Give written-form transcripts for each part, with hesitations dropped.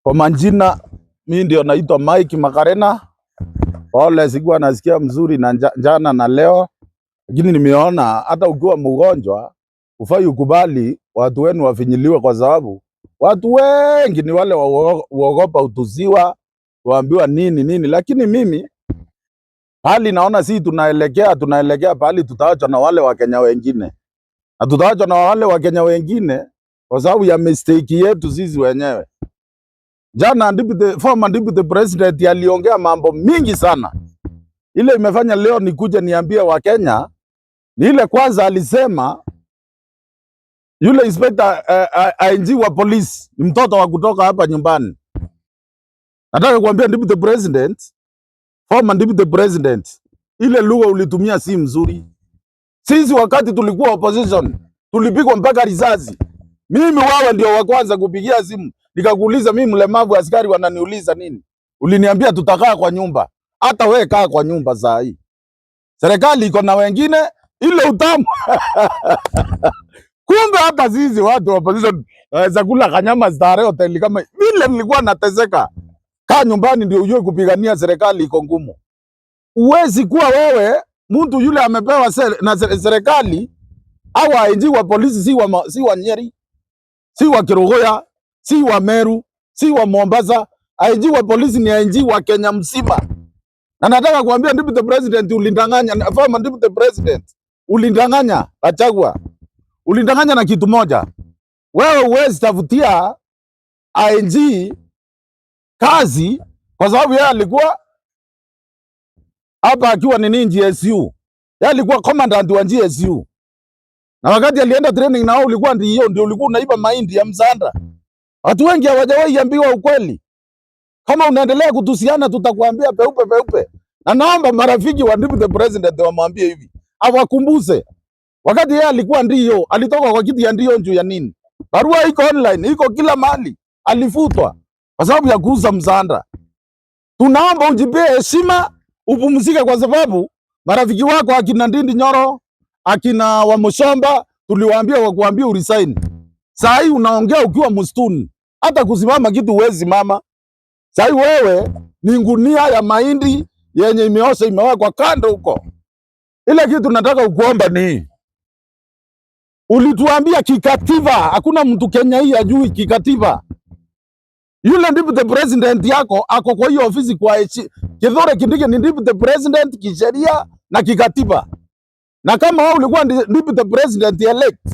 Kwa majina mi ndio naitwa Mike Makarena. Pole, sikuwa nasikia mzuri na jana na leo, lakini nimeona hata ukiwa mgonjwa ufai ukubali watu wenu wafinyiliwe, kwa sababu watu wengi ni wale uogopa utuziwa, waambiwa nini nini, lakini mimi hali naona si tunaelekea pahali tutaachwa na wale Wakenya wengine, na tutaachwa na wale Wakenya wengine kwa sababu ya mistake yetu sisi wenyewe. Jana former deputy president aliongea mambo mingi sana, ile imefanya leo nikuje niambie Wakenya ni ile kwanza, alisema yule inspector IG wa polisi ni mtoto wa kutoka hapa nyumbani. Nataka kuambia deputy president, former deputy president, ile lugha ulitumia si mzuri. Sisi wakati tulikuwa opposition tulipigwa mpaka risasi. Mimi wewe ndio wa kwanza kupigia simu nikakuuliza, mimi mlemavu, askari wananiuliza nini? Uliniambia tutakaa kwa nyumba. Hata wewe kaa kwa nyumba saa hii. Serikali iko na wengine ile utamu. Kumbe hata sisi watu wa opposition waweza kula kanyama starehe hoteli kama vile nilikuwa nateseka. Kaa nyumbani ndio ujue kupigania serikali iko ngumu. Uwezi kuwa wewe mtu yule amepewa na serikali au IG wa polisi si wa Nyeri, si wa Kerugoya, si wa Meru, si wa Mombasa. IG wa polisi ni IG wa Kenya mzima. Na nataka kuambia deputy president ulindanganya, former deputy president ulindanganya Gachagua. Ulindanganya na kitu moja. Wewe huwezi tafutia IG kazi kwa sababu yeye alikuwa hapa akiwa nini GSU. Yeye alikuwa commandant wa GSU. Na wakati alienda training na wewe ulikuwa ndio ulikuwa unaiba mahindi ya msanda. Watu wengi hawajawahi ambiwa ukweli. Kama unaendelea kutusiana, tutakuambia peupe peupe. Na naomba marafiki wa deputy president wamwambie hivi, awakumbuse wakati yeye alikuwa ndio alitoka kwa kiti ya ndio juu ya nini? Barua iko online, iko kila mahali, alifutwa kwa sababu ya kuuza msaada. Tunaomba ujipee heshima, upumzike, kwa sababu marafiki wako akina Ndindi Nyoro, akina Wamuchomba tuliwaambia wakuambia uresign. Saa hii unaongea ukiwa msituni, hata kusimama kitu huwezi mama. Saa hii wewe ni ngunia ya mahindi yenye imeosha imewekwa kando huko. Ile kitu nataka ukuomba ni hii. Ulituambia kikatiba, hakuna mtu Kenya hii ajui kikatiba. Yule deputy president yako ako kwa hiyo ofisi kwa Kithure Kindiki ni deputy president kisheria na kikatiba. Na kama wewe ulikuwa deputy president elect,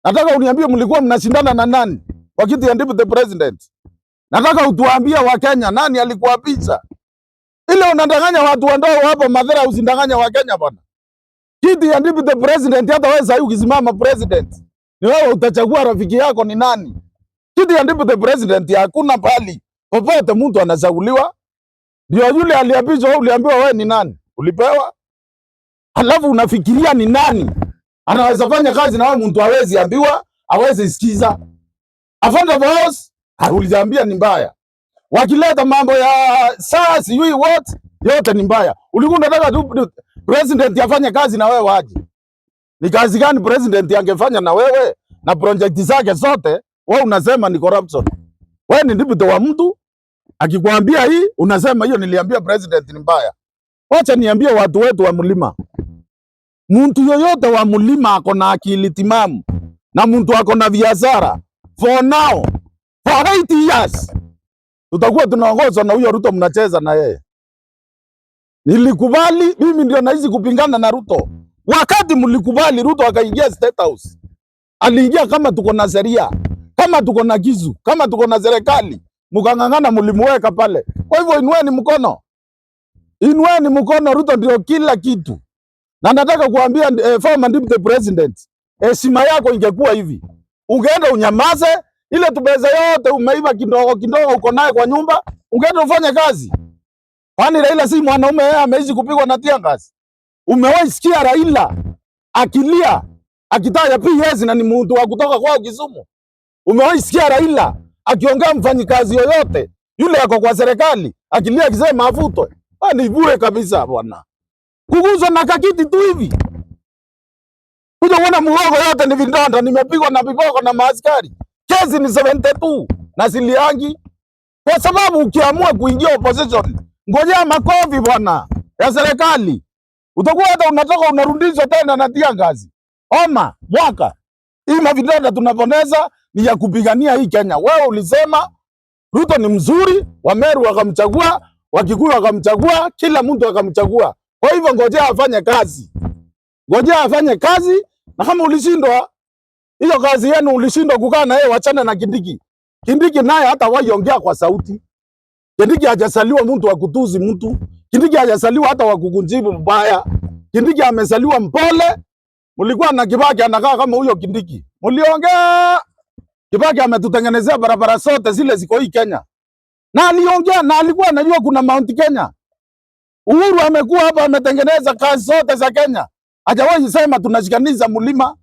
nataka uniambie mlikuwa mnashindana na nani kwa kiti ya deputy president? Nataka utuambie Wakenya nani alikuapisha. Ile unadanganya watu wadogo hapo Mathira, usindanganya Wakenya bwana. Kiti ya deputy president, hata wewe sasa ukisimama president, ni wewe utachagua rafiki yako ni nani. Kiti ya deputy president hakuna pali popote mtu anachaguliwa. Ndio yule aliapishwa, wewe uliambiwa wewe ni nani? Ulipewa. Halafu unafikiria ni nani anaweza fanya kazi na wewe, mtu hawezi ambiwa, hawezi sikiza. Afande of house uliambia ni mbaya. Wakileta mambo ya saa sijui what yote ni mbaya. Ulikuwa unataka tu president afanye kazi na wewe waje. Ni kazi gani president angefanya na wewe na project zake zote? Wewe unasema ni corruption. Wewe ni deputy wa mtu akikwambia hii unasema hiyo niliambia president ni mbaya. Wacha niambie watu wetu wa mlima. Mtu yoyote wa mlima ako na akili timamu na mtu ako na biashara for now for 8 years tutakuwa tunaongozwa na huyo Ruto, mnacheza na yeye. Nilikubali mimi ndio naishi kupingana na Ruto. Wakati mlikubali Ruto akaingia State House, aliingia kama tuko na sheria, kama tuko na kizu, kama tuko na serikali, mkang'ang'ana, mlimuweka pale. Kwa hivyo inueni mkono, inueni mkono, Ruto ndio kila kitu. Na nataka kuambia former deputy president, heshima yako ingekuwa hivi, ungeenda unyamaze, ile tupesa yote umeiba kidogo kidogo uko naye kwa nyumba, ungeenda ufanye kazi. Kwani Raila si mwanaume? Yeye ameishi kupigwa na tear gas. Umewahi sikia Raila akilia akitaja PS na ni mtu wa kutoka kwao Kisumu? Umewahi sikia Raila akiongea mfanyikazi yoyote yule ako kwa serikali akilia akisema afutwe? Ah, ni bure kabisa bwana. Kuguzwa na kakiti tu hivi. Kuja uone mgongo yote ni vidonda, nimepigwa na viboko na maaskari. Kesi ni 72 na siliangi. Kwa sababu ukiamua kuingia opposition, ngojea makofi bwana ya serikali. Utakuwa hata unatoka unarudishwa tena na tear gas. Oma mwaka. Hii mavidonda tunaponeza ni ya kupigania hii Kenya. Wewe ulisema Ruto ni mzuri, Wameru wakamchagua, Wakikuyu wakamchagua, kila mtu akamchagua. Kwa hivyo ngojea afanye kazi. Ngojea afanye kazi, na kama ulishindwa hiyo kazi yenu, ulishindwa kukaa na yeye, wachane na Kindiki. Kindiki naye hata waiongea kwa sauti. Kindiki hajasaliwa mtu wa kutuzi mtu. Kindiki hajasaliwa hata wa kukujibu mbaya. Kindiki amesaliwa mpole. Mlikuwa na Kibaki anakaa kama huyo Kindiki. Mliongea. Kibaki ametutengenezea barabara zote zile ziko hii Kenya. Na aliongea na alikuwa anajua kuna Mount Kenya. Uhuru amekuwa hapa ametengeneza kazi zote za Kenya. Hajawahi sema tunashikaniza mlima.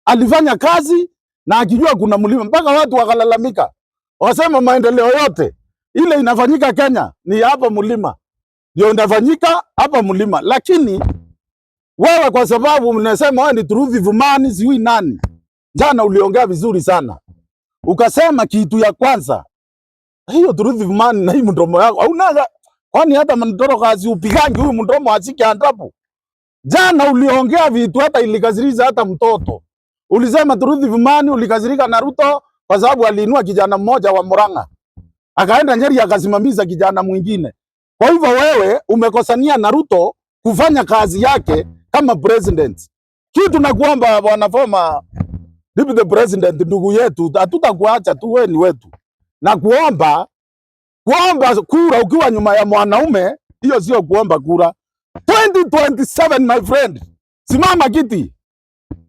Alifanya kazi na akijua kuna mlima, mpaka watu wakalalamika. Wakasema maendeleo yote ile inafanyika Kenya ni hapa mlima. Ndio inafanyika hapa mlima. Lakini wewe kwa sababu mnasema wewe ni truth vumani sijui nani. Jana uliongea vizuri sana. Ukasema kitu ya kwanza, hiyo truth vumani na hii mdomo yako hauna, kwani hata mtoro kazi upigangi huyu mdomo ashike andapo. Jana uliongea vitu hata ilikasirisha hata mtoto. Ulisema truth vumani, ulikasirika na Ruto kwa sababu aliinua kijana mmoja wa Murang'a. Akaenda Nyeri akasimamisha kijana mwingine. Kwa hivyo wewe umekosania na Ruto kufanya kazi yake kama president. Kitu nakuomba bwana former deputy president, ndugu yetu, hatutakuacha tu, wewe ni wetu. Na kuomba kuomba kura ukiwa nyuma ya mwanaume, hiyo sio kuomba kura. 2027 my friend, simama kiti,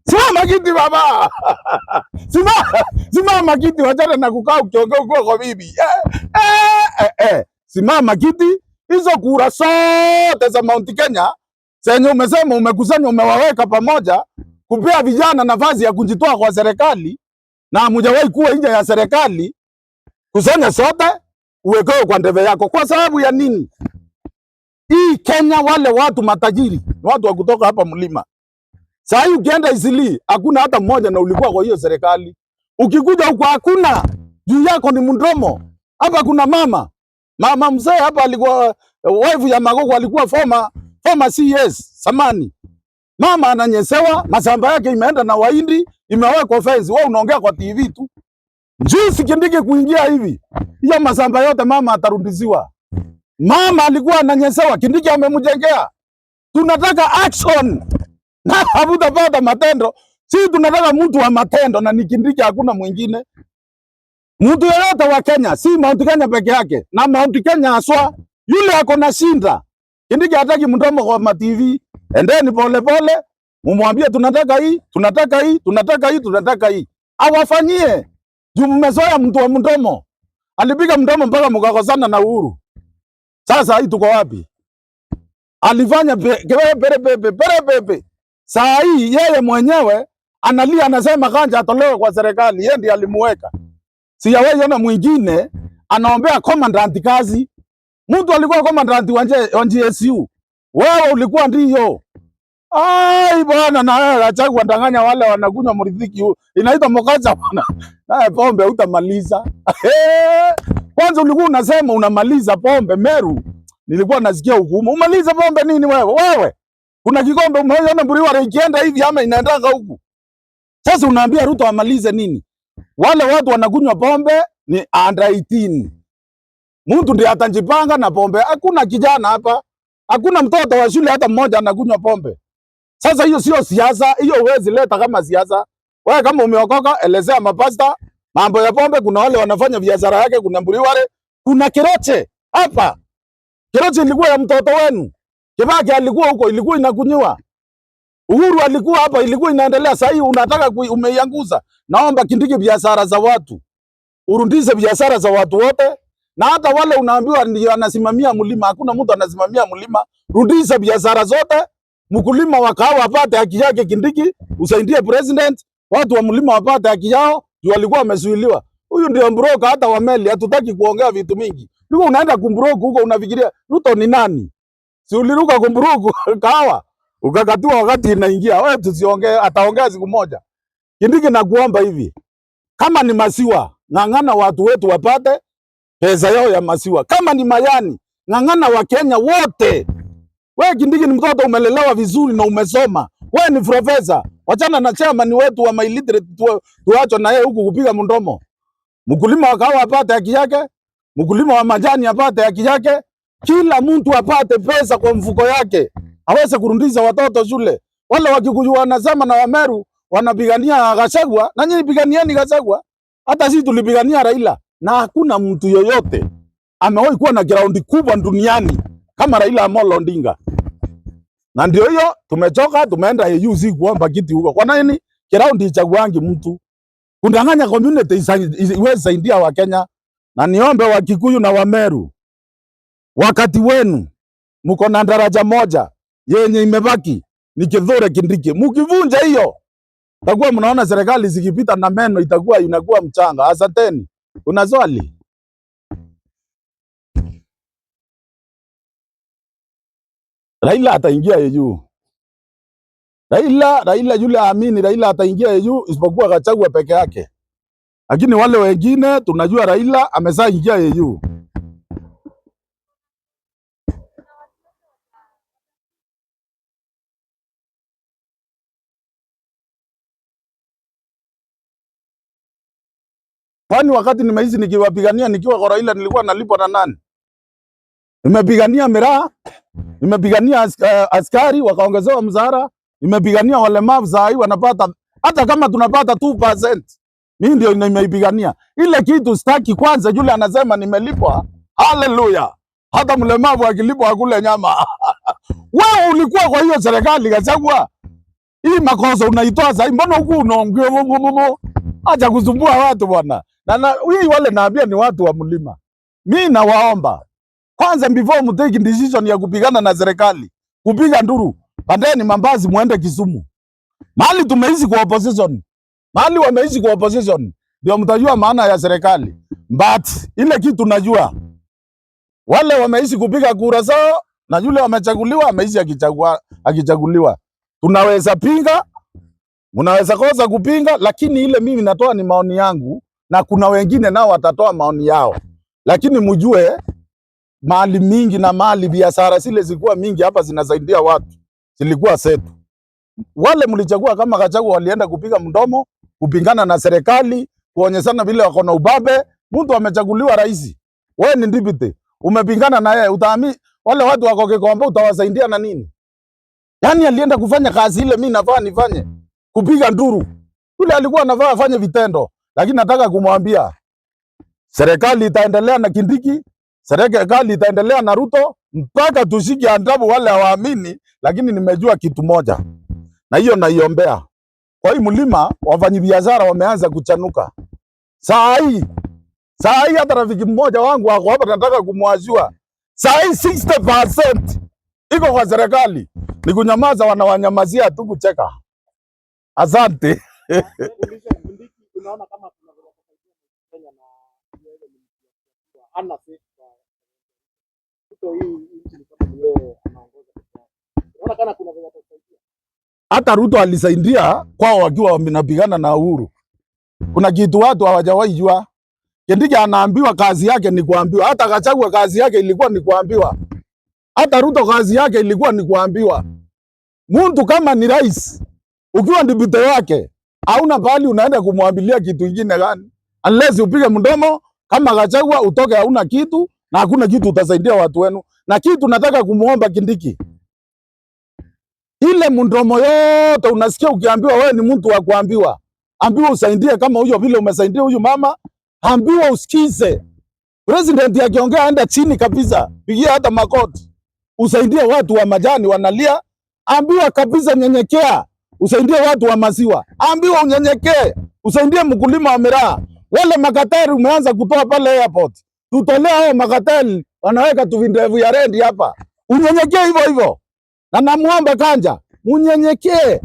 simama kiti baba. Simama, simama kiti, wachana na kukaa ukiongea ukiwa kwa bibi. Eh. Simama kiti, hizo kura zote za Mount Kenya zenye umesema umekusanya umewaweka pamoja kupea vijana nafasi ya kujitoa kwa serikali na hamjawahi kuwa nje ya serikali, kusanya sote uwekewe kwa ndeve yako. Kwa sababu ya nini? Hii Kenya, wale watu matajiri ni watu wa kutoka hapa mlima. Saa hii ukienda Eastleigh hakuna hata mmoja na ulikuwa kwa hiyo serikali. Ukikuja huko hakuna, juu yako ni mdomo. Hapa kuna mama mzee hapa alikuwa wife ya Magogo, alikuwa former CS zamani. Mama ananyesewa, mashamba yake imeenda na Wahindi, imewekwa fence. Wewe unaongea kwa TV tu. Juzi Kindiki kuingia hivi, hiyo mashamba yote mama atarudishiwa. Mama alikuwa ananyesewa, Kindiki amemjengea. Tunataka action na hamutapata matendo. Si tunataka mtu wa matendo, na ni Kindiki, hakuna mwingine. Mtu yeyote wa Kenya, si Mount Kenya peke yake, na Mount Kenya haswa, yule ako na shinda. Kindiki hataki mdomo kwa ma TV. Endeni pole pole, mumwambie tunataka hii, tunataka hii, tunataka hii, tunataka hii. Awafanyie. Juu mmezoea mtu wa mdomo. Alipiga mdomo mpaka mkakosana na Uhuru. Sasa hii tuko wapi? Alifanya pere pepe pere pepe. Saa hii yeye mwenyewe analia, anasema Kanja atolewe kwa serikali, yeye ndiye alimuweka. Sijawahi ona mwingine anaombea commandant kazi. Mtu alikuwa commandant wa GSU. Wewe ulikuwa ndiyo. Ai bwana, na wewe acha kuwadanganya wale wanakunywa mridhiki huu. Inaitwa mokacha bwana. Naye pombe utamaliza. Kwanza ulikuwa unasema unamaliza pombe Meru. Nilikuwa nasikia hukumu. Umaliza pombe nini wewe? Wewe. Kuna kikombe umeona brewery ikienda hivi ama inaendanga huku. Sasa unaambia Ruto amalize nini? Wale watu wanakunywa pombe ni under 18. Mtu ndiye atajipanga na pombe. Hakuna kijana hapa. Hakuna mtoto wa shule hata mmoja anakunywa pombe. Sasa hiyo sio siasa, hiyo huwezi leta kama siasa. Wewe kama umeokoka, elezea mapasta mambo ya pombe. Kuna wale wanafanya biashara yake, kuna brewery, kuna Keroche hapa. Keroche ilikuwa ya mtoto wenu. Kibaki alikuwa huko, ilikuwa inakunywa. Uhuru alikuwa hapa, ilikuwa inaendelea. Sasa hii unataka umeianguza. Naomba Kindiki biashara za watu, urudishe biashara za watu wote, na hata wale unaambiwa ndio anasimamia mlima, hakuna mtu anasimamia mlima. Rudisha biashara zote, mkulima wa kahawa apate haki yake. Kindiki, usaidie president, watu wa mlima wapate haki yao, juu walikuwa wamezuiliwa. Huyu ndio broker hata wa meli, hatutaki kuongea vitu mingi. Ulikuwa unaenda kumbroke huko, unafikiria Ruto ni nani? Si uliruka kumbroke kahawa ukakatua wakati inaingia. Wewe tusiongee, ataongea siku moja. Kindiki, nakuomba hivi, kama ni maziwa, ng'ang'ana watu wetu wapate. pesa yao ya maziwa. Kama ni mayani, ng'ang'ana wa Kenya wote. Wewe Kindiki ni mtoto umelelewa vizuri na umesoma. Wewe ni profesa. Wachana na chairman wetu wa illiterate tuachwe na yeye huku kupiga mdomo. Mkulima wa kahawa apate haki yake, mkulima wa majani apate haki yake, kila mtu apate pesa kwa mfuko yake, aweze kurudisha watoto shule. Wale Wakikuyu wanasema na Wameru wanapigania Gachagua, na nyinyi piganieni Gachagua. Hata sisi tulipigania Raila, na hakuna mtu yoyote amewahi kuwa na ground kubwa duniani kama Raila Amolo Odinga. Na ndio hiyo tumechoka, tumeenda AU si kuomba kiti huko. Kwa nini? Ground ichaguangi mtu. Kundanganya community iweze saidia wa Kenya. Na niombe Wakikuyu na Wameru, wakati wenu mko na daraja moja yenye imebaki ni Kithure Kindiki. Mkivunja hiyo, takuwa mnaona serikali zikipita na meno itakuwa inakuwa mchanga. Asanteni. Una swali? Raila ataingia AU. Raila yule aamini Raila ataingia AU isipokuwa Gachagua peke yake. Lakini wale wengine tunajua Raila ameshaingia AU. Kwani wakati nimeishi nikiwapigania nikiwa kwa Raila nilikuwa nalipwa na nani? Nimepigania miraa, nimepigania askari wakaongezewa mshahara, nimepigania walemavu saa hii wanapata hata kama tunapata 2%. Mimi ndio nimeipigania. Ile kitu sitaki kwanza yule anasema nimelipwa. Haleluya. Hata mlemavu akilipwa akule nyama. Wewe ulikuwa kwa hiyo serikali Gachagua. Hii makosa unaitoa sasa, mbona huku unaongea? Acha kusumbua watu bwana. Na hii wale naambia ni watu wa mlima. Mimi nawaomba kwanza before mtake decision ya kupigana na serikali, kupiga nduru, pandeni Mambazi muende Kisumu. Mahali tumeishi kwa opposition. Mahali wameishi kwa opposition ndio mtajua maana ya serikali. But ile kitu najua wale wameishi kupiga kura zao na yule wamechaguliwa ameishi akichaguliwa. Tunaweza pinga, mnaweza kosa kupinga, lakini ile mimi natoa ni maoni yangu na kuna wengine nao watatoa maoni yao. Lakini mjue mali mingi na mali biashara zile zilikuwa mingi hapa zinasaidia watu, zilikuwa zetu. Wale mlichagua kama Gachagua walienda kupiga mdomo, kupingana na serikali, kuonyeshana vile wako na ubabe. Mtu amechaguliwa rais, wewe ni deputy, umepingana na yeye, utaami wale watu wako Kikomba utawasaidia na nini? Yani alienda kufanya kazi ile mimi nafaa nifanye, kupiga nduru. Yule alikuwa anafaa afanye vitendo, lakini nataka kumwambia serikali itaendelea na Kindiki, serikali itaendelea na Ruto mpaka tushike adabu wale hawaamini. Lakini nimejua kitu moja, na hiyo naiombea kwa hii mlima. Wafanyabiashara wameanza kuchanuka saa hii. Saa hii hata rafiki mmoja wangu wako hapa, nataka kumwajua saa hii 60% iko kwa serikali, ni kunyamaza, wanawanyamazia tu kucheka. Asante. Unaona kama kuna Kenya na ana Ruto, hii nchi ni kama yeye anaongoza. Unaona kana kuna vile atasaidia. Hata Ruto alisaidia kwao wakiwa wanapigana na Uhuru. Kuna kitu watu hawajawahi jua. Kindiki anaambiwa kazi yake ni kuambiwa. Hata Gachagua kazi yake ilikuwa ni kuambiwa. Hata Ruto kazi yake ilikuwa ni kuambiwa. Mtu kama ni rais, ukiwa deputy wake, hauna pahali unaenda kumwambilia kitu kingine gani? Unless upige mdomo kama Gachagua utoke, hauna kitu na hakuna kitu utasaidia watu wenu. Na kitu nataka kumuomba Kindiki, ile mdomo yote unasikia ukiambiwa wewe ni mtu wa kuambiwa, ambiwa usaidie kama huyo vile umesaidia huyu mama, ambiwa usikize. President akiongea enda chini kabisa, pigia hata makoti, usaidie watu wa majani wanalia, ambiwa kabisa, nyenyekea, usaidie watu wa maziwa, ambiwa unyenyekee, usaidie mkulima wa miraa. Wale makatari umeanza kutoa pale airport, tutolee hao makatari, wanaweka tu vindevu ya rendi hapa, unyenyekee hivyo hivyo. Na namuomba Kanja, munyenyekee.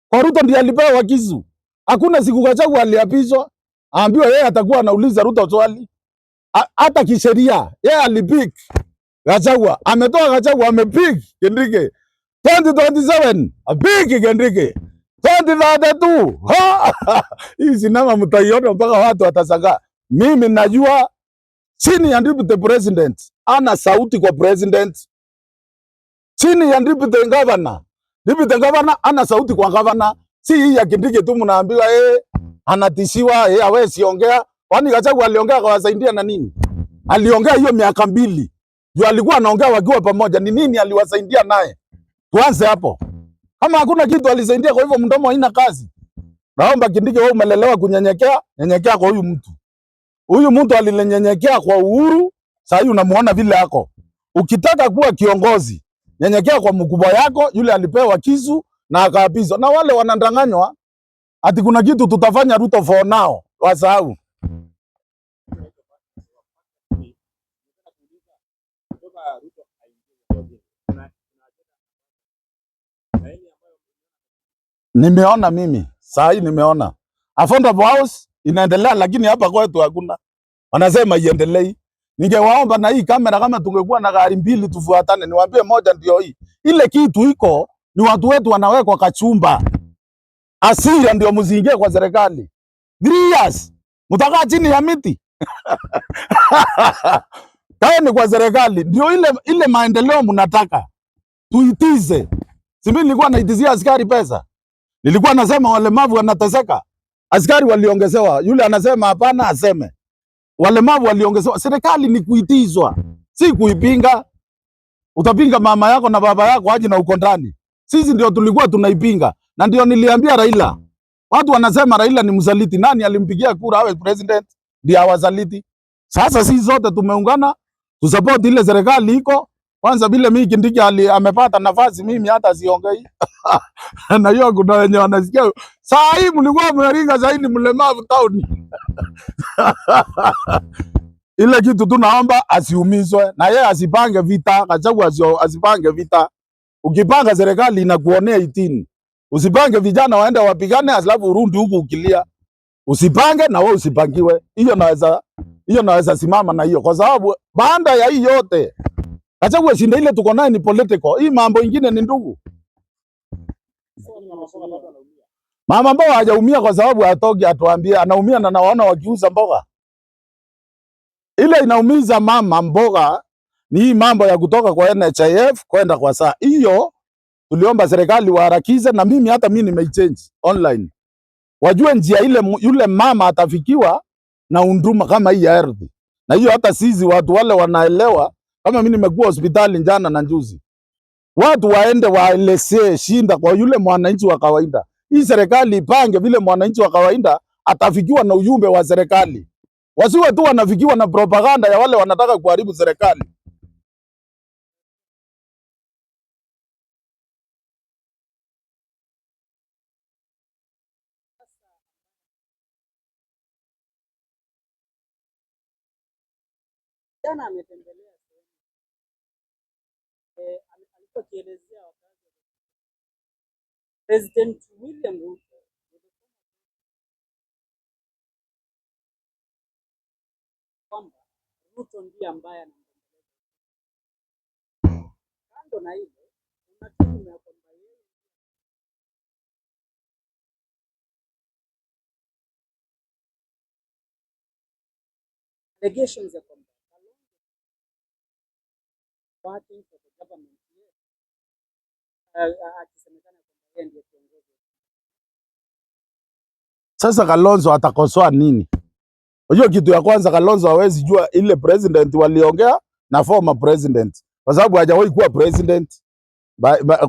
Kwa Ruto ndiye alipewa kisu. Hakuna siku Gachagua aliapishwa, aambiwa yeye atakuwa anauliza Ruto swali. Hata kisheria yeye alipick Gachagua, ametoa Gachagua, amepick Kindiki. 2027 apiki Kindiki. 2032 ha! Hii sinema mtaiona mpaka watu watashangaa. Mimi najua Chini ya deputy president ana sauti kwa president. Chini ya deputy governor, deputy governor ana sauti kwa governor. Si hii ya Kindiki tu mnaambiwa anatishiwa, hawezi ongea. Kwani Gachagua aliongea akawasaidia na nini? Aliongea hiyo miaka 2. Juu alikuwa anaongea wakiwa pamoja. Ni nini aliwasaidia naye? Tuanze hapo. Kama hakuna kitu alisaidia, kwa hivyo mdomo haina kazi. Naomba Kindiki, wewe umelelewa kunyenyekea, nyenyekea kwa huyu mtu. Huyu mtu alinyenyekea kwa Uhuru, sasa hivi unamuona vile yako. Ukitaka kuwa kiongozi, nyenyekea kwa mkubwa yako, yule alipewa kisu na akaapizwa. Na wale wanadanganywa ati kuna kitu tutafanya Ruto for now, wasahau. Kutoka Ruto aingie uongozini. Kuna agenda na yeye ambayo Nimeona mimi saa hii nimeona affordable house inaendelea, lakini hapa kwetu hakuna. Wanasema iendelei. Ningewaomba na hii kamera, kama tungekuwa na gari mbili tufuatane, niwaambie moja ndio hii. Ile kitu iko ni watu wetu wanawekwa kachumba, asira ndio msiingie kwa serikali. 3 years mtakaa chini ya miti. Kaeni kwa serikali, ndio ile ile maendeleo mnataka tuitize. Si mimi nilikuwa naitizia askari pesa, nilikuwa nasema walemavu wanateseka, askari waliongezewa. Yule anasema hapana, aseme walemavu waliongezewa. Serikali ni kuitizwa, si kuipinga. Utapinga mama yako na baba yako aje na uko ndani. Sisi ndio tulikuwa tunaipinga, na ndio niliambia Raila. Watu wanasema Raila ni msaliti. Nani alimpigia kura awe president? Ndio awasaliti. Sasa sisi zote tumeungana tusupport ile serikali iko kwanza. Vile mimi Kindiki amepata nafasi, mimi hata siongei na hiyo kuna wenye wanasikia saa hii mlikuwa mnaringa zaidi mlemavu town. Ile kitu tunaomba asiumizwe na yeye asipange vita, Gachagua asipange vita. Ukipanga serikali inakuonea itini. Usipange vijana waende wapigane, alafu urudi huku ukilia. Usipange na wewe usipangiwe. Hiyo naweza simama na hiyo, kwa sababu baada ya hii yote Gachagua shinda ile tuko naye ni political. Hii mambo ingine ni ndugu. Lakini mama mboga bado anaumia. Mama mboga hajaumia kwa sababu hatoki atuambie anaumia, na nawaona wakiuza mboga. Ile inaumiza mama mboga ni hii mambo ya kutoka kwa NHIF kwenda kwa saa hiyo. Tuliomba serikali waharakize, na mimi hata mimi nimeichange online, wajue njia ile yule mama atafikiwa na huduma kama hii ya ardhi. Na hiyo hata sisi watu wale wanaelewa, kama mimi nimekuwa hospitali jana na juzi, watu waende waelezee shinda kwa yule mwananchi wa kawaida. Hii serikali ipange vile mwananchi wa kawaida atafikiwa na ujumbe wa serikali, wasiwe tu wanafikiwa na propaganda ya wale wanataka kuharibu serikali. Jana ametembelea sehemu alikuwa akielezea wakazi wa President William Ruto kwamba Ruto ndiye ambaye anamtembelea. Kando na hilo, kuna tuhuma ya kwamba yeye allegations ya kwamba Kalonzo working for the government here, akisemekana kwamba yeye ndiye kiongozi. Sasa Kalonzo atakosoa nini? Unajua kitu ya kwanza, Kalonzo hawezi jua ile president waliongea na former president, kwa sababu hajawahi kuwa president.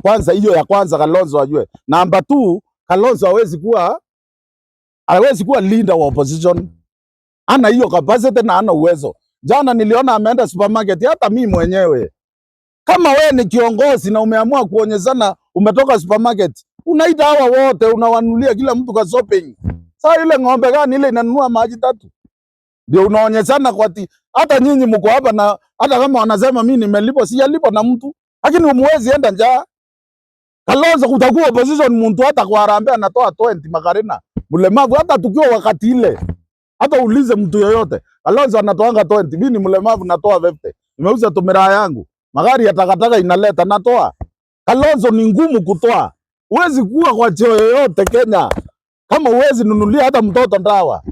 Kwanza hiyo ya kwanza Kalonzo ajue. Number two, Kalonzo hawezi kuwa leader wa opposition. Ana hiyo capacity na ana uwezo. Jana niliona ameenda supermarket, hata mimi mwenyewe. Kama wewe ni kiongozi na umeamua kuonyeshana umetoka supermarket, unaita hawa wote unawanunulia kila mtu ka shopping. Sasa ile ng'ombe gani ile inanunua maji tatu? Ndio unaonyeshana kwa ti hata nyinyi mko hapa, na hata kama wanasema mimi nimelipwa, sijalipwa na mtu, lakini umuwezi enda njaa. Kalonzo kutakuwa opposition mtu hata kwa harambee anatoa 20 makarena. Mlemavu hata tukiwa wakati ile. Hata ulize mtu yoyote. Kalonzo anatoanga 20, mimi ni mlemavu natoa 50. Nimeuza tumiraa yangu. Magari ya takataka inaleta natoa. Kalonzo ni ngumu kutoa. Huwezi kuwa kwa cheo yoyote Kenya kama huwezi nunulia hata mtoto ndawa.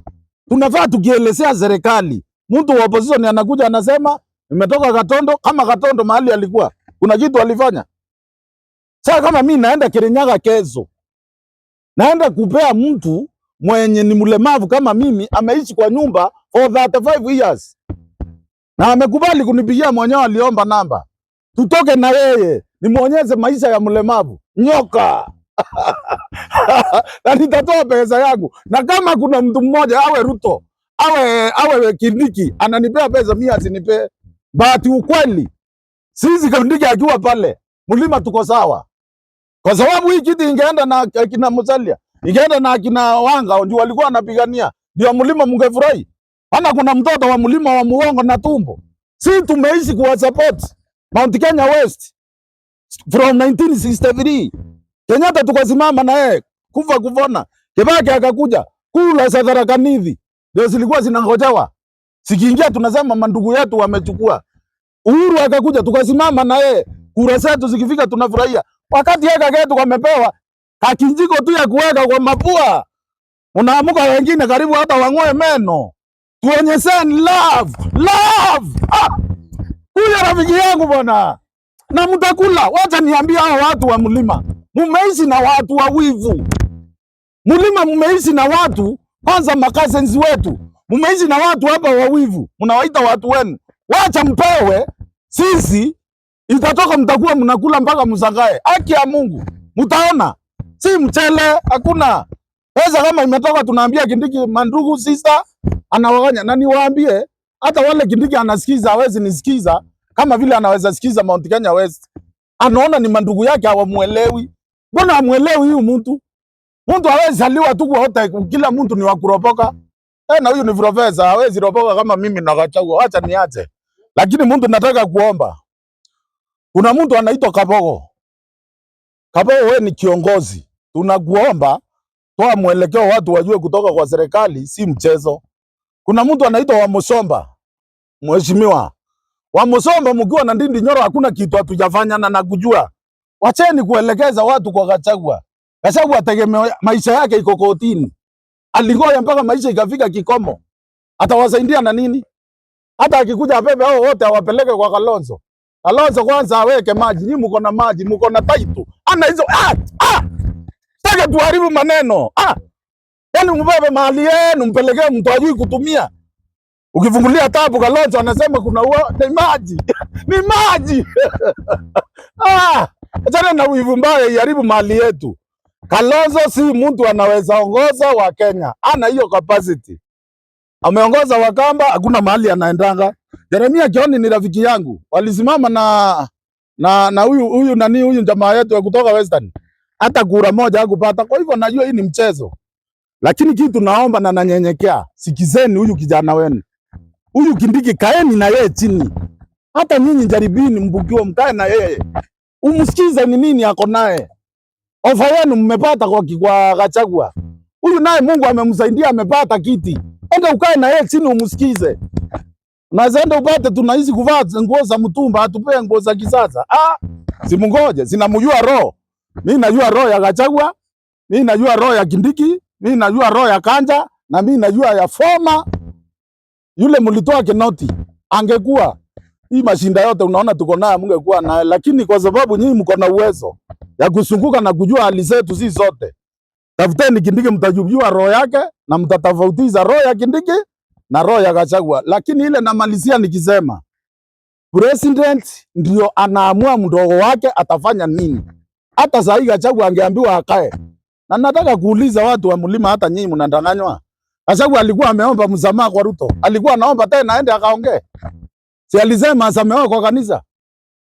Tunafaa tukielezea serikali Mtu wa opposition anakuja anasema nimetoka Katondo, kama Katondo mahali alikuwa kuna kitu alifanya. Sasa kama mi naenda Kirinyaga kesho, naenda kupea mtu mwenye ni mlemavu kama mimi, ameishi kwa nyumba for 35 years na amekubali kunipigia mwenyewe, aliomba namba, tutoke na yeye nimuonyeshe maisha ya mlemavu nyoka na nitatoa pesa yangu, na kama kuna mtu mmoja awe Ruto awe Kindiki ananipea pesa, mimi asinipee. But ukweli sisi Kindiki akiwa pale mlima tuko sawa, kwa sababu hii kiti ingeenda na akina Musalia, ingeenda na akina Wanga, ndio walikuwa wanapigania, ndio mlima mungefurahi. Maana kuna mtoto wa mlima wa muongo na tumbo. Si tumeishi kuwa support Mount Kenya West from 1963. Kenyatta tukasimama na yeye kufa kuvona. Kibaki akakuja kula za Tharaka Nithi ndio zilikuwa zinangojewa, sikiingia tunasema mandugu yetu wamechukua. Uhuru akakuja tukasimama na yeye, kura zetu zikifika tunafurahia. Wakati yeye kaka yetu kamepewa kakinjiko tu ya kuweka kwa mapua, unaamuka wengine karibu hata wang'oe meno. Tuonyesheni love, love. Ah, huyo rafiki yangu bwana, na mtakula. Wacha niambie hao watu wa mlima, mumeishi na watu wa wivu. Mlima mumeishi na watu kwanza, makazenzi wetu mumeishi na watu hapa wa wivu, mnawaita watu wenu. Wacha mpewe, sisi itatoka, mtakuwa mnakula mpaka mshangae. Haki ya Mungu, mtaona si mchele, hakuna pesa. Kama imetoka, tunaambia Kindiki, mandugu sister, anawaganya. Na niwaambie hata wale Kindiki anasikiza, hawezi nisikiza kama vile anaweza sikiza Mount Kenya West. Anaona ni mandugu yake hawamuelewi. Mbona hamuelewi huyu mtu? Mtu hawezi zaliwa tu kwa wote, kila mtu ni wa kuropoka. Eh, na huyu ni profesa, hawezi ropoka kama mimi na Gachagua. Acha niache. Lakini mtu nataka kuomba. Kuna mtu anaitwa Kabogo. Kabogo, wewe ni kiongozi. Tunakuomba toa mwelekeo watu wajue kutoka kwa serikali si mchezo. Kuna mtu anaitwa Wamusomba. Mheshimiwa Wamusomba, mkiwa na Ndindi Nyoro hakuna kitu hatujafanya na nakujua. Wacheni kuelekeza watu kwa Gachagua. Gachagua tegemeo maisha yake iko kotini. Alingoja mpaka maisha ikafika kikomo. Atawasaidia na nini? Hata akikuja abebe hao wote awapeleke kwa Kalonzo. Kalonzo kwanza aweke maji. Nyinyi mko na maji, mko na title. Ana hizo Sitaki tuharibu maneno. Yaani mbebe mahali yenu mpelekee mtu ajui kutumia. Ukifungulia tabu Kalonzo anasema kuna ni maji. Ni maji. Achana na wivu mbaya iharibu mali yetu. Kalonzo si mtu anaweza ongoza wa Kenya. Ana hiyo capacity. Ameongoza Wakamba, hakuna mahali anaendanga. Jeremia Kioni ni rafiki yangu. Walisimama na huyu nani huyu jamaa yetu wa kutoka Western. Hata kura moja hakupata. Kwa hivyo najua hii ni mchezo. Lakini kitu naomba na nanyenyekea, sikizeni huyu kijana wenu. Huyu Kindiki kaeni na yeye chini. Hata nyinyi jaribini mbukio mkae na yeye. Umsikize ni nini ako naye. Ofa yenu mmepata kwa Gachagua. Huyu naye Mungu amemsaidia amepata kiti. Enda ukae na yeye chini umsikize. Unaweza enda upate tunaishi kuvaa nguo za mtumba, atupee nguo za kisasa. Simungoje, sinamjua roho. Mimi najua roho ya Gachagua, mimi najua roho ya Kindiki, mimi najua roho ya Kanja na mimi najua ya former yule mlitoa Kinoti. Angekuwa hii mashinda yote unaona tuko nayo, mungekuwa nayo, lakini kwa sababu nyinyi mko na uwezo ya kusunguka na kujua hali zetu si zote, tafuteni Kindiki, mtajua roho yake na mtatofautiza roho ya Kindiki na roho ya Gachagua. Lakini ile namalizia nikisema president ndio anaamua mdogo wake atafanya nini. Hata saa hii Gachagua angeambiwa akae. Na nataka kuuliza watu wa mlima, hata nyinyi mnadanganywa. Gachagua alikuwa ameomba msamaha kwa Ruto, alikuwa anaomba tena aende akaongee. Si alisema asamehewe kwa kanisa?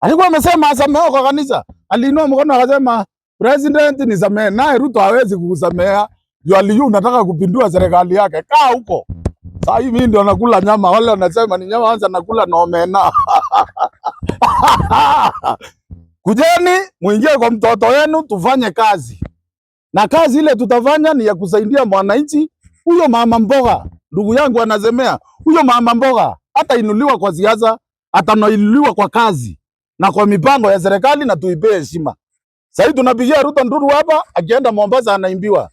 Alikuwa amesema asamehewe kwa kanisa. Aliinua mkono akasema president nisamehe. Naye Ruto hawezi kukusamehea. Juu alijua unataka kupindua serikali yake. Kaa huko. Sasa hii mimi ndio nakula nyama, wale wanasema ni nyama, anza nakula na omena. Kujeni muingie kwa mtoto wenu tufanye kazi. Na kazi ile tutafanya ni ya kusaidia mwananchi. Huyo mama mboga, ndugu yangu anasemea, huyo mama mboga hata inuliwa kwa siasa, atainuliwa kwa kazi na kwa mipango ya serikali, na tuipee heshima. Sasa tunapigia Ruto nduru hapa, akienda Mombasa anaimbiwa.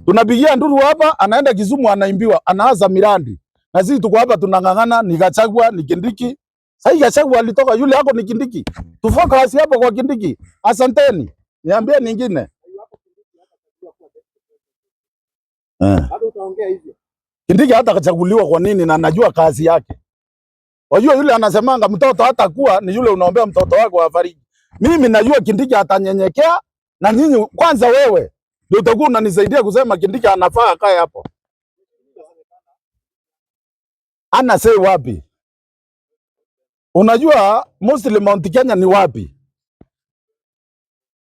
Tunapigia nduru hapa, anaenda Kisumu anaimbiwa, anaanza miradi. Na sisi tuko hapa tunang'ang'ana, ni Gachagua, ni Kindiki. Sasa Gachagua alitoka, yule yako ni Kindiki. Tufocus hapo kwa Kindiki. Asanteni. Niambie nyingine. Iwapo Kindiki hatachaguliwa kuwa deputy president, Eh. bado utaongea hivyo? Kindiki hata kachaguliwa kwa nini na najua kazi yake. Wajua yule anasemanga mtoto hata kuwa ni yule unaombea mtoto wako afariki. Mimi najua Kindiki atanyenyekea na nyinyi kwanza, wewe ndio utakuwa unanisaidia kusema Kindiki anafaa akae hapo. Ana say wapi? Unajua mostly Mount Kenya ni wapi?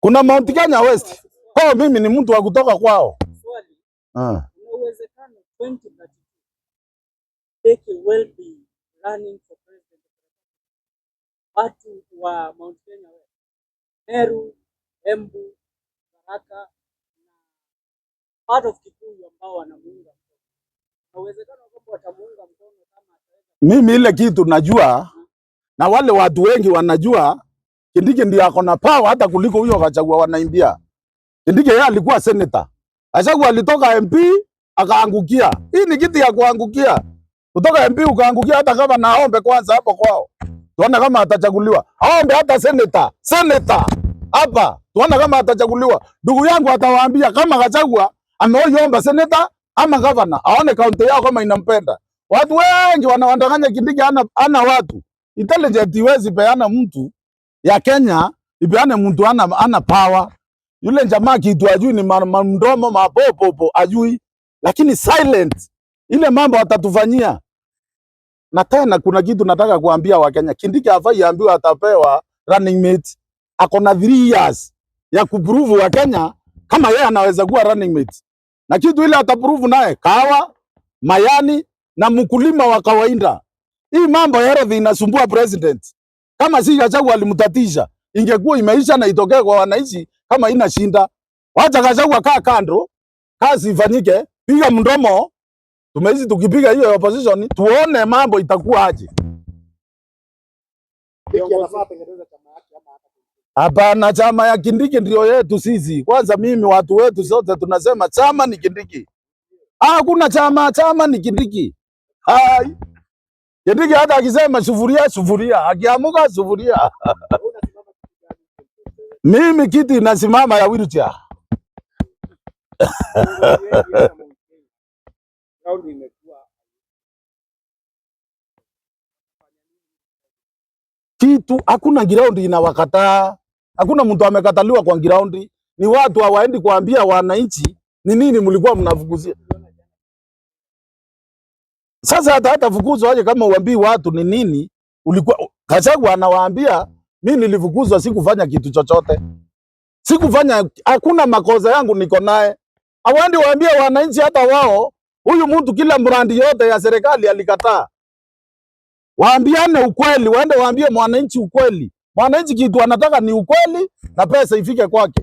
Kuna Mount Kenya West. Kwao mimi ni mtu wa kutoka kwao. Swali, Ah. kuna uwezekano 2032 Kindiki will be running for president? Watu wa Mount Kenya West, Meru, Embu, Tharaka na part of Kikuyu ambao wanamuunga mkono. Kuna uwezekano kwamba watamuunga mkono kama ataweza? Mimi ile kitu najua na wale watu wengi wanajua Kindiki ndiye ako na power hata kuliko huyo Gachagua wanaimbia. Kindiki yeye alikuwa senator. Gachagua alitoka MP akaangukia. Hii ni kiti ya kuangukia. Kutoka MP ukaangukia, hata kama naombe kwanza hapo kwao. Tuone kama atachaguliwa. Aombe hata senator, senator hapa. Tuone kama atachaguliwa. Ndugu yangu atawaambia kama Gachagua ameomba senator ama governor, aone kaunti yao kama inampenda. Watu wengi wanawadanganya Kindiki ana watu. Intelligent iwezi peana mtu ya Kenya ipeane mtu ana power. Yule jamaa kitu ajui ni mdomo mapopopo ajui, lakini silent ile mambo atatufanyia. Na tena kuna kitu nataka kuambia Wakenya, Kindiki hafai ambiwa atapewa running mate. Ako na 3 years ya kuprove Wakenya kama yeye anaweza kuwa running mate, na kitu ile ataprove naye kahawa, mayani na mkulima wa kawaida. Hii mambo ya ardhi inasumbua president. Kama si Gachagua alimtatisha, ingekuwa imeisha na itokee kwa wananchi kama ina shinda. Wacha Gachagua kaa kando, kazi ifanyike, piga mdomo. Tumeizi tukipiga hiyo opposition, tuone mambo itakuwa aje. Kindiki anafaa atengeneze chama yake ama hata Hapana, chama ya Kindiki ndio yetu sisi. Kwanza mimi, watu wetu sote tunasema chama ni Kindiki. Ah, hakuna chama, chama ni Kindiki. Hai. Kindiki hata akisema sufuria sufuria, akiamuka sufuria. Wewe unasimama kiti gani? Mimi kiti nasimama ya wheelchair. Viongozi wengi hata Mount Kenya, ground imekuwa Kitu hakuna ground inawakataa. Hakuna mtu amekataliwa kwa ground. Ni watu hawaendi kuambia wananchi ni nini mlikuwa mnafukuzia. Sasa hata fukuzwa aje kama uambii watu ni nini ulikuwa. Gachagua anawaambia mimi nilifukuzwa, sikufanya kitu chochote, sikufanya, hakuna makosa yangu niko naye. Hawaendi waambie wananchi hata wao, huyu mtu kila mradi yote ya serikali alikataa. Waambiane ukweli, waende waambie mwananchi ukweli. Mwananchi kitu anataka ni ukweli na pesa ifike kwake.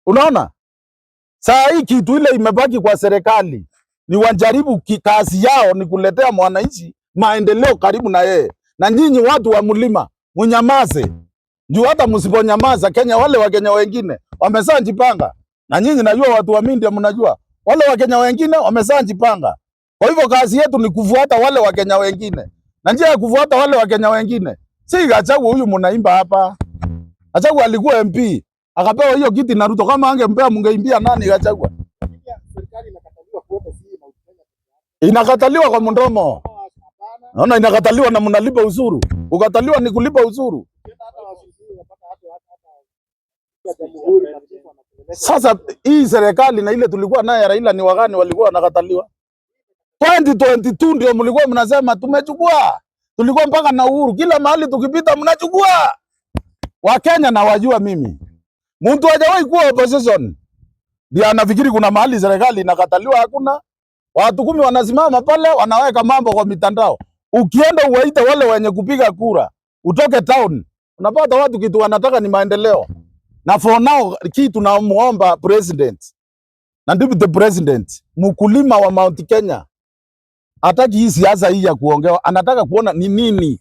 Unaona? Saa hii kitu ile imebaki kwa serikali ni wajaribu kazi yao ni kuletea mwananchi maendeleo karibu na yeye. Na nyinyi watu wa mlima munyamaze. Juu hata msiponyamaza Kenya, wale Wakenya wengine wamesajipanga. Na nyinyi najua watu wa media mnajua. Wale Wakenya wengine wamesajipanga. Kwa hivyo kazi yetu ni kufuata wale Wakenya wengine. Na njia ya kufuata wale Wakenya wengine si Gachagua huyu mnaimba hapa. Gachagua alikuwa MP, akapewa hiyo kiti na Ruto. Kama angempea mungeimbia nani Gachagua? Lakini serikali inakataliwa kuenda si Mount Kenya. Inakataliwa kwa mdomo. Hapana, Naona inakataliwa na mnalipa ushuru. Ukataliwa ni kulipa ushuru. ukienda hata wasisi unapata hata hata jamhuri na chifu wanakueleza. Sasa hii serikali na ile tulikuwa naye ya Raila ni wagani walikuwa wanakataliwa? 2022 ndio mlikuwa mnasema tumechukua. Tulikuwa mpaka na Uhuru kila mahali tukipita mnachukua. Wakenya na wajua mimi. Mtu hajawahi kuwa opposition. Ndio anafikiri kuna mahali serikali inakataliwa, hakuna. Watu 10 wanasimama pale wanaweka mambo kwa mitandao. Ukienda uwaite wale wenye kupiga kura, utoke town, unapata watu kitu wanataka ni maendeleo. Na for now kitu namuomba president na deputy president, mkulima wa Mount Kenya hataki hii siasa hii ya kuongewa, anataka kuona ni nini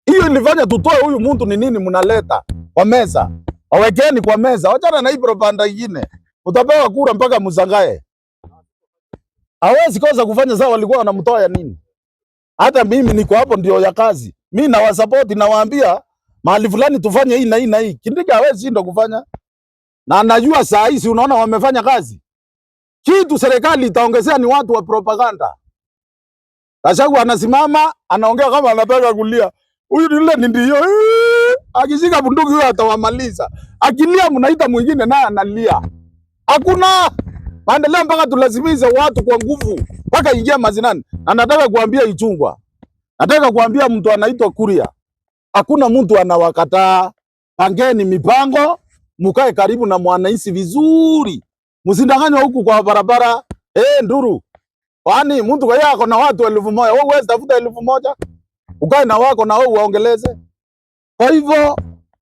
hiyo ilifanya tutoe huyu mtu, ni nini mnaleta kwa meza, wawekeni kwa meza, wachana na hii propaganda ingine, utapewa kura mpaka msangae. Hawezi kosa kufanya sawa, walikuwa wanamtoa ya nini? Hata mimi niko hapo ndio ya kazi. Mimi nawasupport, nawaambia mahali fulani tufanye hii na hii na hii. Kindiki hawezi shindwa kufanya. Na anajua saa hizi unaona wamefanya kazi. Kitu serikali itaongezea ni watu wa propaganda. Gachagua anasimama anaongea kama anataka kulia. Huyu ni yule ni ndio. Akishika bunduki huyo atawamaliza. Akilia mnaita mwingine naye analia. Hakuna maendeleo mpaka tulazimishe watu kwa nguvu mpaka ingia mazinani. Na nataka kuambia Ichung'wah, nataka kuambia mtu anaitwa Kuria, hakuna mtu anawakataa. Pangeni mipango, mukae karibu na mwananchi vizuri, msindanganywe huku kwa barabara nduru. Kwani mtu kwa yako na watu 1,000, wewe huwezi tafuta 1,000 ukae na wako na wewe uwaongeleze. Kwa hivyo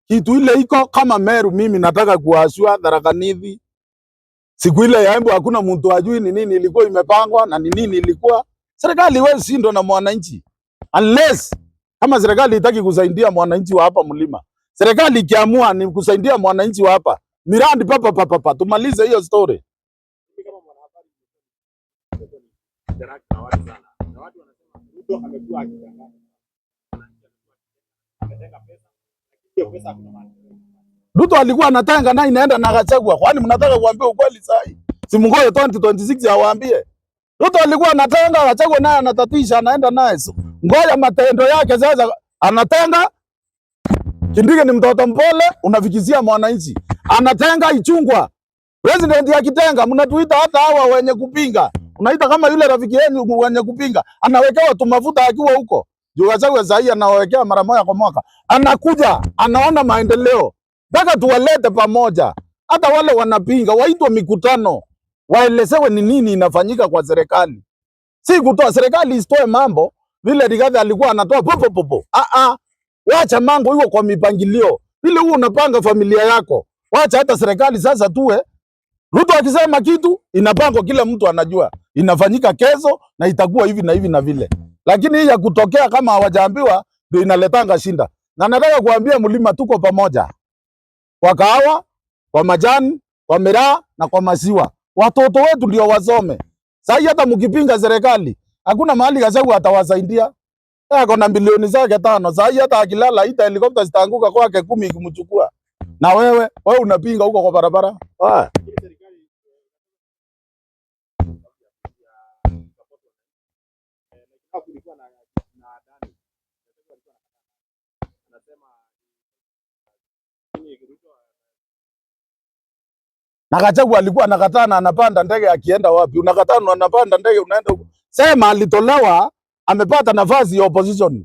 kitu ile iko kama Meru, mimi nataka kuashua Tharaka Nithi siku ile ya Embu hakuna mtu ajui ni nini ilikuwa imepangwa na ni nini ilikuwa. Serikali iwezi shindwa na mwananchi unless kama serikali itaki kusaidia mwananchi wa hapa mlima. Serikali ikiamua ni kusaidia mwananchi wa hapa miradi papa papa papa, tumalize hiyo story. Mimi kama mwanahabari nimekuwa interact na watu sana. Na watu wanasema Ruto amekuwa akidanganya. Wananchi amekuwa ametenga pesa, lakini hiyo pesa hakuna maendeleo. Ruto alikuwa anatenga na inaenda na Gachagua. Kwani mnataka kuambia ukweli saa hii? Si mngoje 2026 awaambie. Ruto alikuwa anatenga, Gachagua naye anatatisha, anaenda naye. So, ngoja matendo yake sasa, anatenga. Kindiki ni mtoto mpole, unafikizia mwananchi. Anatenga Ichung'wah. President akitenga, mnatuita hata hawa wenye kupinga. Unaita kama yule rafiki yenu wenye kupinga, anawekewa tu mafuta akiwa huko. Juu Gachagua saa hii anawekea mara moja kwa mwaka. Anakuja, anaona maendeleo. Mpaka tuwalete pamoja. Hata wale wanapinga waitwe mikutano, waelezewe ni nini inafanyika kwa serikali. Si kutoa serikali isitoe mambo vile Rigathi alikuwa anatoa popo popo. Ah ah, wacha mambo hiyo kwa mipangilio. Vile huo unapanga familia yako. Wacha hata serikali sasa tuwe Ruto akisema kitu inapangwa, kila mtu anajua inafanyika kesho na itakuwa hivi na hivi na vile. Lakini hii ya kutokea kama hawajaambiwa ndio inaletanga shinda. Na nataka kuambia mlima, tuko pamoja kwa kahawa, kwa majani, kwa miraa na kwa maziwa. Watoto wetu ndio wasome. Sasa hata mkipinga serikali, hakuna mahali Gachagua atawasaidia. Yeye ako na bilioni zake 5. Sasa hata akilala ita helikopta zitaanguka kwake 10 ikimchukua. Na wewe unapinga huko kwa barabara. Ah. Lakini serikali na kulikuwa na Adani. Alikuwa anasema nini Ruto. Na Gachagua alikuwa anakataa na anapanda ndege akienda wapi? Unakataa na anapanda ndege unaenda huko. Sema alitolewa, amepata nafasi ya opposition.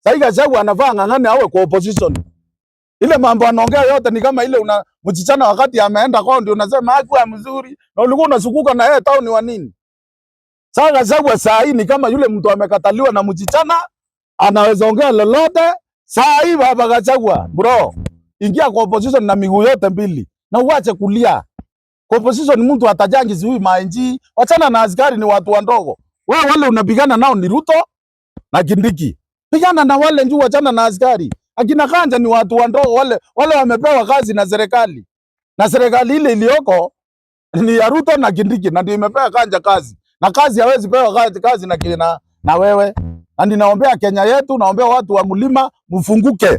Sasa Gachagua anafaa ng'ang'ane awe kwa opposition. Ile mambo anaongea yote ni kama ile una mchichana wakati ameenda kwao ndio unasema hakuwa mzuri na ulikuwa unasukuka na yeye town wa nini? Sasa Gachagua saa hii ni kama yule mtu amekataliwa na mchichana, anaweza ongea lolote. Saa hii baba Gachagua, bro, ingia kwa opposition na miguu yote mbili na uache kulia. Kwa opposition mtu atajangi sijui maenji, wachana na askari, ni watu wadogo. Wewe wale unapigana nao ni Ruto na Kindiki. Pigana na wale njoo, wachana na askari. Akina Kanja ni watu wadogo wale, wale wamepewa kazi na serikali. Na serikali ile iliyoko ni ya Ruto na Kindiki na ndio imepewa Kanja kazi. Na kazi hawezi pewa kazi na wewe. Na ninaombea Kenya yetu, naombea watu wa mlima mfunguke.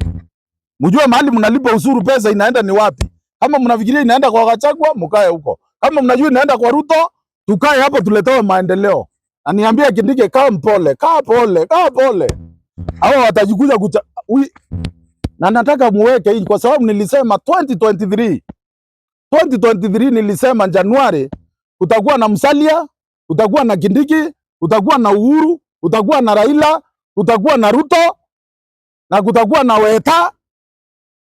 Mjue mahali mnalipa ushuru pesa inaenda ni wapi. Kama mnafikiria inaenda kwa Gachagua, mkae huko. Kama mnajua inaenda kwa Ruto, tukae hapo tuletewe maendeleo. Na niambie Kindiki, kaa mpole, kaa pole, kaa pole. Hao watajikuja na nataka muweke hii kwa sababu nilisema 2023. 2023 nilisema Januari kutakuwa na Musalia, kutakuwa na Kindiki, kutakuwa na Uhuru, kutakuwa na Raila, kutakuwa na Ruto na kutakuwa na Weta.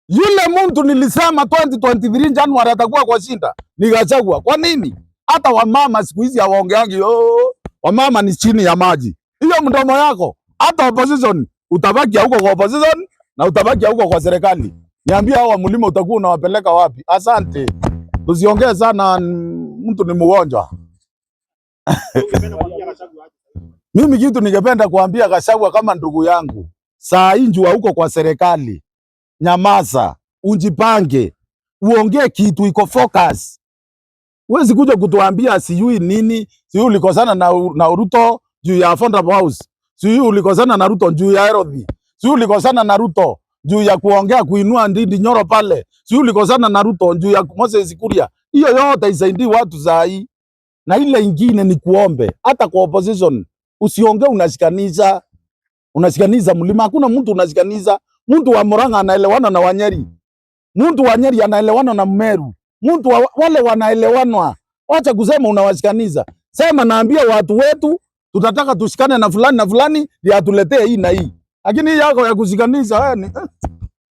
Yule mtu nilisema 2023 Januari atakuwa kwa shinda, ni Gachagua. Kwa nini? Hata wamama siku hizi hawaongeangi. Oh, wamama ni chini ya maji. Hiyo mdomo yako, hata opposition utabaki huko kwa opposition na utabaki huko kwa serikali. Niambie hao wa mlima utakuwa unawapeleka wapi? Asante. Tusiongee sana, mtu ni mgonjwa. Ungependa kuambia Gachagua aje? Mimi kitu ningependa kuambia Gachagua kama ndugu yangu, saa hii njua huko kwa serikali, nyamaza, ujipange, uongee kitu iko focus. Huwezi kuja kutuambia sijui nini, sijui ulikosana na Ruto juu ya affordable house, Sijui ulikosana na Ruto juu ya ardhi. Sijui ulikosana na Ruto juu ya kuongea kuinua Ndindi Nyoro pale. Sijui ulikosana na Ruto juu ya Moses Kuria. Hiyo yote isaidii watu saa hii. Na ile ingine ni kuombe, hata kwa opposition usiongee unashikanisha, unashikaniza mlima. Hakuna mtu unashikaniza. Mtu wa Murang'a anaelewana na Wanyeri, mtu wa Nyeri anaelewana na Mmeru, mtu wa, wale wanaelewanwa. Wacha kusema unawashikaniza. Sema naambia watu wetu tutataka tushikane na fulani na fulani ndio atuletee hii na hii. Lakini hii yako ya kushikanisha wewe ni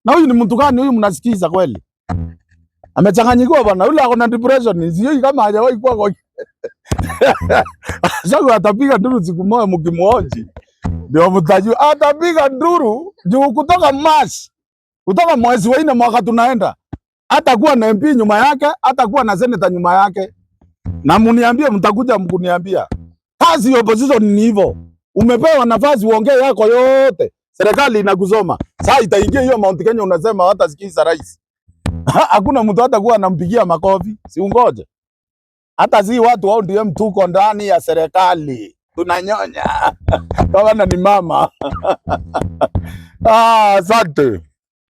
na huyu ni mtu gani huyu mnasikiza kweli? Amechanganyikiwa bwana, yule ako na depression. Sijui kama hajawahi kuwa kwa Sasa atapiga nduru siku moja mkimwoji. Ndio mtajua atapiga nduru juu kutoka March, kutoka mwezi wa 4 mwaka tunaenda. Hatakuwa na MP nyuma yake, hatakuwa na senator nyuma yake. Na muniambie, mtakuja mkuniambia. Kazi ya opposition ni hivyo. Umepewa nafasi uongee yako yote. Serikali inakusoma. Sasa itaingia hiyo Mount Kenya unasema hata sikiza rais. Hakuna mtu hata kuwa anampigia makofi. Si ungoje. Hata si watu wao ndio tuko ndani ya serikali. Tunanyonya. Kama ni mama. Ah, asante.